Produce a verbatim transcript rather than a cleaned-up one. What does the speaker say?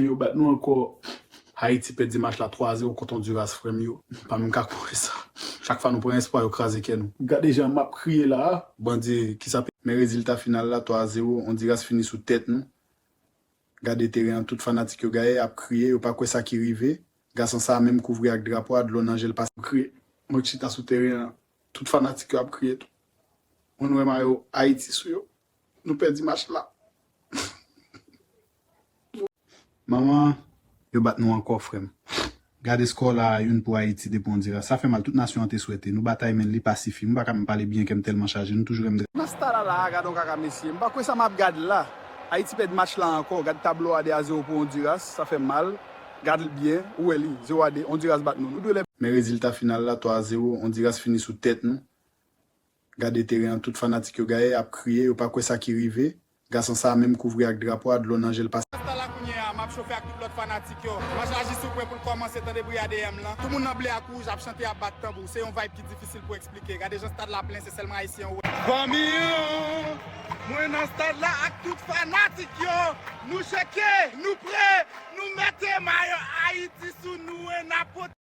Yo bat nou ankò. Ayiti pèdi match la twa a zewo kont Ondiras, frè m yo. M pa menm ka kwè sa. Chak fwa nou pran espwa, yo kraze kè nou. Gade jan m ap kriye la a. Bondye, kisa pe-, men rezilta final la, twa a zewo, Ondiras fini sou tèt nou. Gade teren an, tout fanatik yo gaye, ap kriye, yo pa kwè sa ki rive. Gason sa a menm kouvri ak drapo a, dlo nan je l pase. Kriye. Mwen k chita sou teren an, tout fanatik yo ap kriye tou. Mwen wè mayo Ayiti sou yo. Nou pèdi match la. Manman, yo bat nou ankò, frè m. Gade skò la, youn pou Ayiti, de pou Ondiras. Sa fè mal, tout nasyon an te swete. Nou batay, men li pa sifi. M pa ka menm pale byen, kè m tèlman chaje. Nou toujou renmen. Nan stad la, la, gade yon kaka mesye. M pa kwè sa m ap gad la. Ayiti pèdi match la ankò. Gad tablo a, de a zewo pou Ondiras. Sa fè mal. Gad l byen. Ou wè li, zewo a de. Ondiras bat nou. Nou dwe lè. Men rezilta final la, twa a zewo. Ondiras fini sou tèt nou. Gade teren an, tout fanatik yo gaye, ap kriye, yo pa kwè sa ki rive. Gason sa a menm kouvri ak drapo a, dlo nan je l pase. Nan stad la kounye a, m ap chofe ak tout lòt fanatik yo. Match la jis sou pwen pou l kòmanse, tande bri A D M lan. Tout moun nan ble ak wouj ap chante, ap bat tanbou. Se yon vibe ki difisil pou eksplike. Gade jan stad la plen, se sèlman Ayisyen ou wè. Fanmi an, mwen nan stad la ak tout fanatik yo. Nou cheke, nou pre, nou mete mayo Ayiti sou nou e n ap pote.